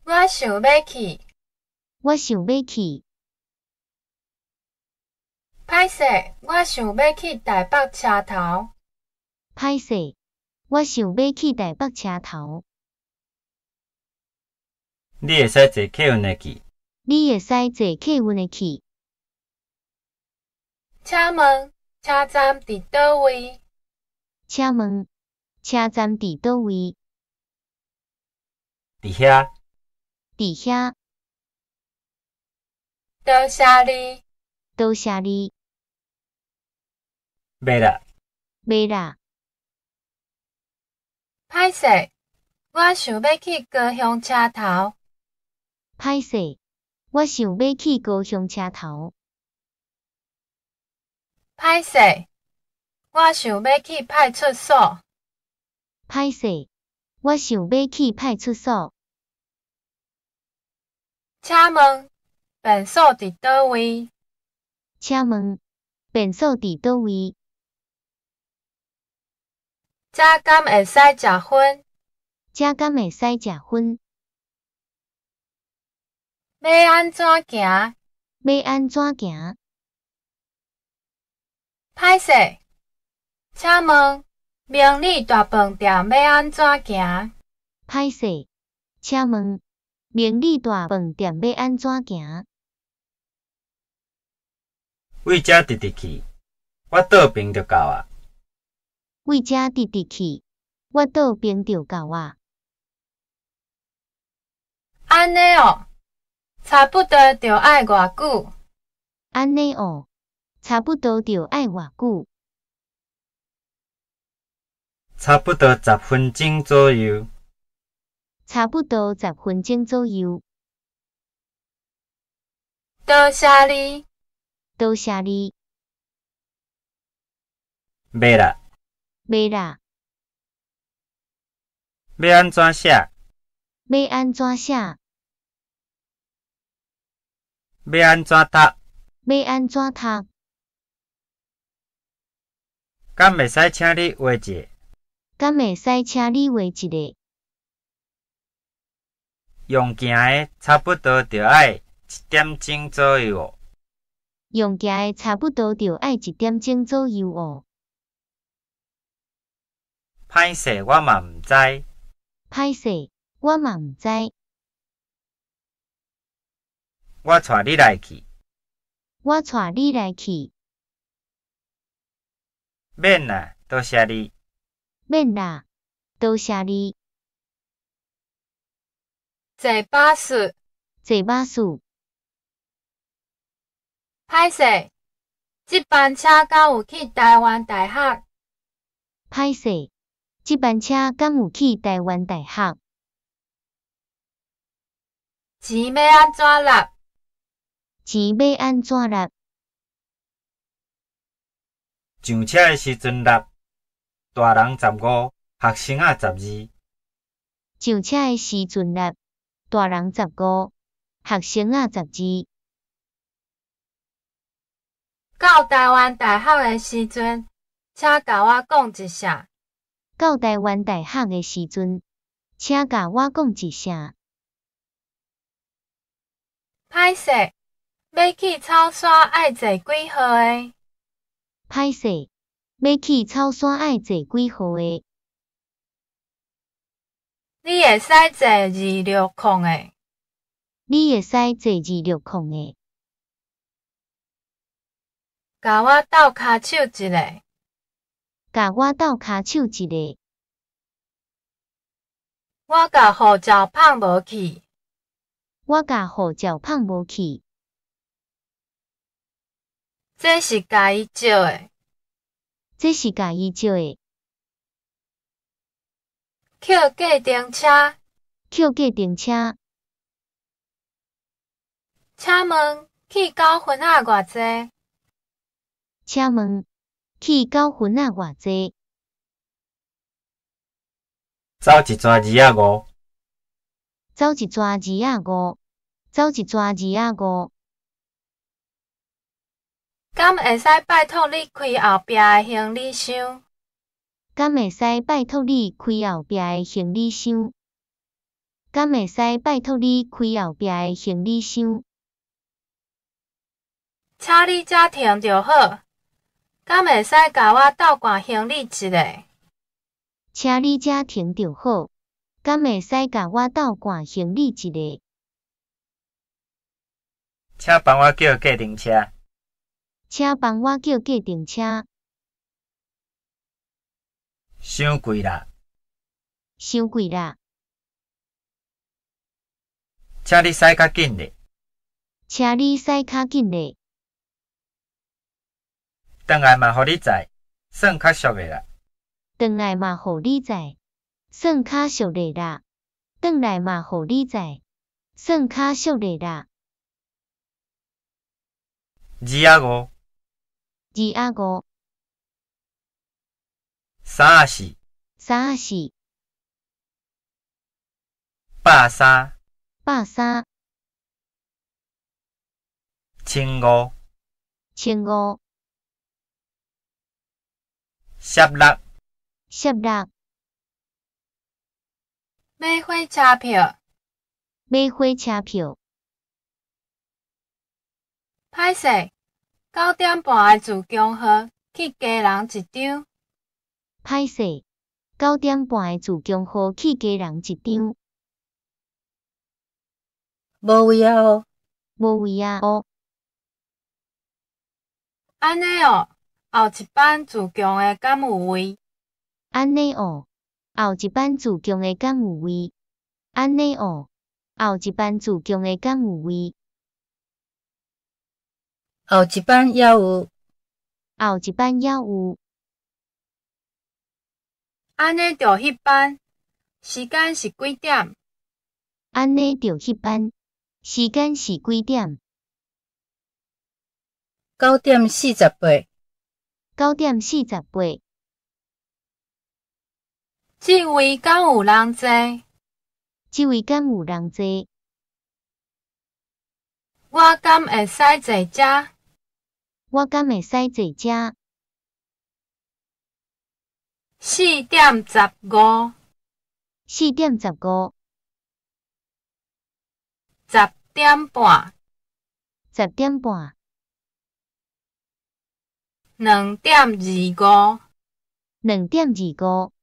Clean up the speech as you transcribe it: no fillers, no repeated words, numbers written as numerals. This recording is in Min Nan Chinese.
我想欲去。我想欲去。歹勢，我想欲去台北車頭。歹勢，我想欲去台北車頭。你會使坐客運的去。你會使坐客運的去。請問車站佇佗位？請問車站佇佗位？佇遐。佇遐。多謝你。多謝你。袂啦。袂啦。歹勢，我想欲去高雄車頭。歹勢，我想欲去高雄車頭。歹勢，我想欲去派出所。歹勢，我想欲去派出所。請問便所佇佗位？請問便所佇佗位？遮敢會使食薰？遮敢會使食薰？欲按怎行？欲按怎行？歹勢，請問明理大飯店欲按怎行？歹勢，請問明理大飯店欲按怎行？為遮直直去，我倒爿就到矣。為遮直直去，我倒爿就到矣。按呢喔，差不多著愛偌久？按呢喔，差不多著愛偌久？差不多十分鐘左右。差不多十分鐘左右。多謝你。多謝你。袂啦。袂啦。欲按怎寫？欲按怎寫？欲按怎讀？欲按怎讀？敢會使請你畫一下？敢會使請你畫一下？用行的差不多著愛一點鐘左右喔。用行的差不多著愛一點鐘左右喔。歹勢，我嘛毋知。歹勢，我嘛毋知。我帶你來去。我帶你來去。免啦，多謝你。免啦，多謝你。坐巴士。坐巴士。歹勢，這班車敢有去臺灣大學？歹勢，這班車敢有去臺灣大學？錢欲按怎納？錢欲按怎納？上車的時陣納，大人十五，學生仔十二。上車的時陣納，大人十五，學生仔十二。到臺灣大學的時陣，請共我講一聲。到臺灣大學的時陣，請共我講一聲。歹勢，欲去草山愛坐幾號的？歹勢，欲去草山愛坐幾號的？你會使坐260的？你會使坐260的？共我鬥跤手一下。共我鬥跤手一下。我共護照放無去。我共護照放無去。這是共伊借的。這是共伊借的。抾計程車。抾計程車。請問去九份仔偌濟？請問去九份仔偌濟？走一逝25。走一逝25，走一逝25。敢會使拜託你開後壁的行李箱？敢會使拜託你開後壁的行李箱？敢會使拜託你開後壁的行李箱？車你遮停就好，敢會使共我鬥掛行李一下？車你遮停就好，敢會使共我鬥掛行李一下？請幫我叫計程車。請幫我叫計程車。傷貴啦！傷貴啦！請你駛較緊咧。請你駛較緊咧。轉來嘛予你載，算較俗的啦。轉來嘛予你載，算較俗的啦。轉來嘛予你載，算較俗的啦。25。25。34。34。130。130。1500。1500。攝六。攝六。買火車票。買火車票。歹勢，9點半的自強號去基隆一張。歹勢，9點半的自強號去基隆一張。無位矣喔。無位矣喔。按呢喔，後一班自強的敢有位？按呢喔，後一班自強的敢有位？按呢喔，後一班自強的敢有位？後一班猶有。後一班猶有。按呢就彼班，時間是幾點？按呢就彼班，時間是幾點？9點48。9點48。這位敢有人坐？這位敢有人坐？我敢會使坐遮？我敢會使坐遮？4點15。4點15。10點半。10點半。2點25。2點25。